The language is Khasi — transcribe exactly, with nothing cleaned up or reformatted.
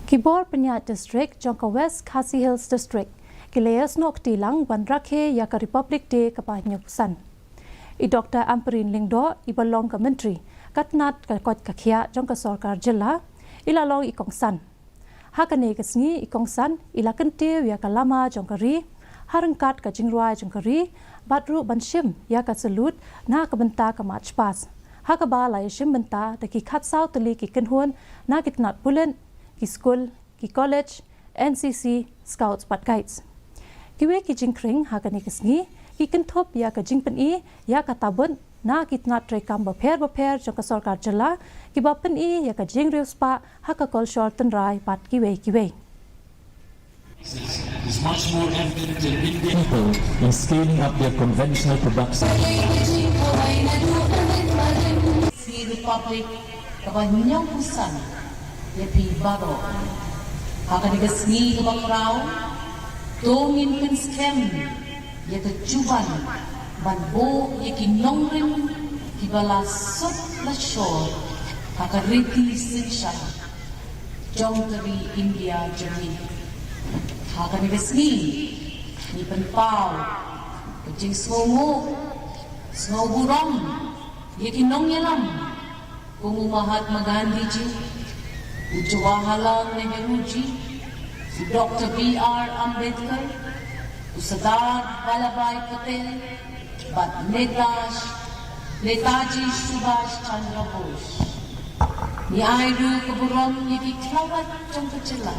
Ki bor pynïaid district jong ka West Khasi Hills District ki la ïasnoh kti lang ban rakhe ïa ka Republic Day kaba hynñiewphew san. I Doctor Ampareen Lyngdoh, i ba long ka Myntri ka tnat ka koit ka khiah jong ka sorkar jylla, i la long i kongsan. Ha kane ka sngi i kongsan i la kyntiew ïa ka lama jong ka ri ha ryngkat ka jingrwai jong ka ri, bad ruh ban shim ïa ka salute na ka bynta ka March Past, ha kaba la ïashim bynta da ki khatsaw tylli ki kynhun na ki tnat pulit, ki skul, ki college, N C C, Scouts bad Guides. Kiwei ki jingkhring ha kane ka sngi ki kynthup ïa ka jingpyni ïa ka tabut na ki tnat treikam bapher bapher jong ka sorkar jylla, kiba pyni ïa ka jingriewspah ha ka kolshor tynrai bad kiwei kiwei. Is much more evident in India. People in scaling up their conventional production. Sngi Republic kaba hynñiewphew san ïa phi baroh. Ha kane ka sngi kaba khraw, to ngin pynskhem ïa ka juban ban buh ïa ki nongrim kiba la suk la shor ha ka riti shiksha jong ka ri India jong ngi. Ha kane ka sngi ngi pynpaw ka jingsngewnguh, sngewburom ïa ki nongïalam kum u Mahatma Gandhi ji, u Jawaharlal Nehru ji, u Doctor B R Ambedkar, u Sardar Vallabhbhai Patel bad Netaji, Netaji Subhash Chandra Bose. Ngi ai ruh ka burom ïa ki khlawait jong ka jylla